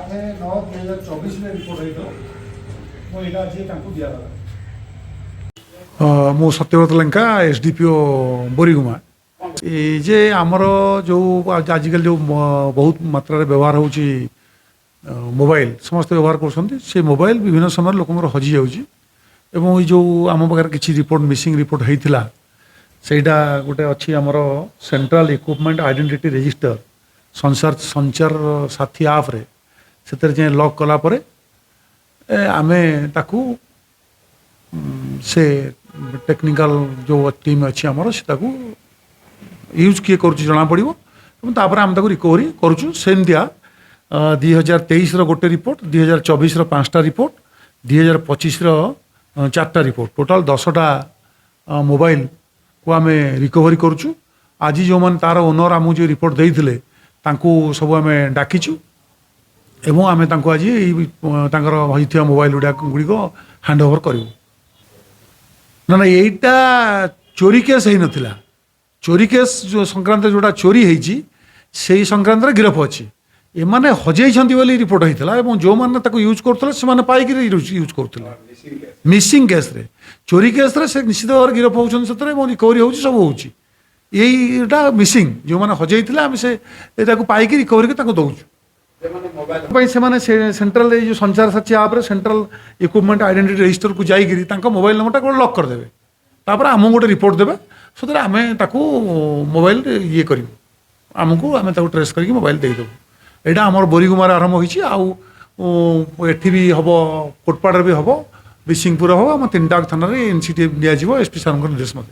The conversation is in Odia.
8/9/2024ରେ ରିପୋର୍ଟ ହେଇଥିଲା ଏବଂ ଏଇଟା ଆଜି ତାଙ୍କୁ ଦିଆଗଲା। ମୁଁ ସତ୍ୟବ୍ରତ ଲେଙ୍କା, ଏସ୍ଡିପିଓ, ବୋରିଗୁମା। ଏଇ ଯେ ଆମର ଯେଉଁ ଆଜିକାଲି ଯେଉଁ ବହୁତ ମାତ୍ରାରେ ବ୍ୟବହାର ହେଉଛି ମୋବାଇଲ, ସମସ୍ତେ ବ୍ୟବହାର କରୁଛନ୍ତି। ସେ ମୋବାଇଲ ବିଭିନ୍ନ ସମୟରେ ଲୋକଙ୍କର ହଜିଯାଉଛି ଏବଂ ଏଇ ଯେଉଁ ଆମ ପାଖରେ କିଛି ରିପୋର୍ଟ, ମିସିଂ ରିପୋର୍ଟ ହେଇଥିଲା, ସେଇଟା ଗୋଟେ ଅଛି ଆମର ସେଣ୍ଟ୍ରାଲ ଇକ୍ୱିପମେଣ୍ଟ ଆଇଡେଣ୍ଟିଟି ରେଜିଷ୍ଟର, ସଞ୍ଚାର ସାଥୀ ଆପ୍ରେ। ସେଥିରେ ଯାଇ ଲକ୍ କଲା ପରେ ଆମେ ତାକୁ ସେ ଟେକ୍ନିକାଲ ଯେଉଁ ଟିମ୍ ଅଛି ଆମର, ସେ ତାକୁ ୟୁଜ୍ କିଏ କରୁଛି ଜଣାପଡ଼ିବ ଏବଂ ତାପରେ ଆମେ ତାକୁ ରିକଭରି କରୁଛୁ। ସେମିତିଆ 2023ର ଗୋଟେ ରିପୋର୍ଟ, 2024ର ପାଞ୍ଚଟା ରିପୋର୍ଟ, 2025ର ଚାରିଟା ରିପୋର୍ଟ, ଟୋଟାଲ୍ 10ଟା ମୋବାଇଲକୁ ଆମେ ରିକଭରି କରୁଛୁ। ଆଜି ଯେଉଁମାନେ ତାର ଓନର୍ ଆମକୁ ଯେଉଁ ରିପୋର୍ଟ ଦେଇଥିଲେ, ତାଙ୍କୁ ସବୁ ଆମେ ଡାକିଛୁ ଏବଂ ଆମେ ତାଙ୍କୁ ଆଜି ଏଇ ତାଙ୍କର ହୋଇଥିବା ମୋବାଇଲ ଗୁଡ଼ିକ ହ୍ୟାଣ୍ଡ ଓଭର କରିବୁ। ନା ନା, ଏଇଟା ଚୋରି କେସ୍ ହେଇନଥିଲା। ଚୋରି କେସ୍ ଯେଉଁ ସଂକ୍ରାନ୍ତରେ, ଯେଉଁଟା ଚୋରି ହେଇଛି, ସେଇ ସଂକ୍ରାନ୍ତରେ ଗିରଫ ଅଛି। ଏମାନେ ହଜେଇଛନ୍ତି ବୋଲି ରିପୋର୍ଟ ହେଇଥିଲା ଏବଂ ଯେଉଁମାନେ ତାକୁ ୟୁଜ୍ କରୁଥିଲେ, ସେମାନେ ପାଇକିରି ୟୁଜ୍ କରୁଥିଲେ ମିସିଂ କେସ୍ରେ। ଚୋରି କେସ୍ରେ ସେ ନିଶ୍ଚିତ ଭାବରେ ଗିରଫ ହେଉଛନ୍ତି ସେଥିରେ ଏବଂ ରିକଭରି ହେଉଛି, ସବୁ ହେଉଛି। ଏଇଟା ମିସିଂ, ଯେଉଁମାନେ ହଜେଇଥିଲେ, ଆମେ ସେ ଏଟାକୁ ପାଇକି ରିକଭରି କରି ତାଙ୍କୁ ଦେଉଛୁ ପାଇଁ ସେମାନେ ସେ ସେଣ୍ଟ୍ରାଲ ଏଇ ଯେଉଁ ସଞ୍ଚାର ସାଥୀ ଆପ୍ରେ ସେଣ୍ଟ୍ରାଲ ଇକ୍ୱିପମେଣ୍ଟ ଆଇଡେଣ୍ଟିଟି ରେଜିଷ୍ଟରକୁ ଯାଇକିରି ତାଙ୍କ ମୋବାଇଲ ନମ୍ବରଟା ଗୋଟେ ଲକ୍ କରିଦେବେ। ତାପରେ ଆମକୁ ଗୋଟେ ରିପୋର୍ଟ ଦେବେ, ସେଥିରେ ଆମେ ତାକୁ ମୋବାଇଲ ଇଏ କରିବୁ, ଆମକୁ ଆମେ ତାକୁ ଟ୍ରେସ୍ କରିକି ମୋବାଇଲ ଦେଇଦେବୁ। ଏଇଟା ଆମର ବୋରିଗୁମାରେ ଆରମ୍ଭ ହୋଇଛି। ଆଉ ଏଠି ବି ହେବ, କୋଟପାଡ଼ରେ ବି ହେବ, ବିସିଂପୁର ହେବ। ଆମ ତିନିଟା ଥାନାରେ ଏନ୍ସିଟି ନିଆଯିବ ଏସ୍ପି ସାର୍ଙ୍କ ନିର୍ଦ୍ଦେଶ ମତେ।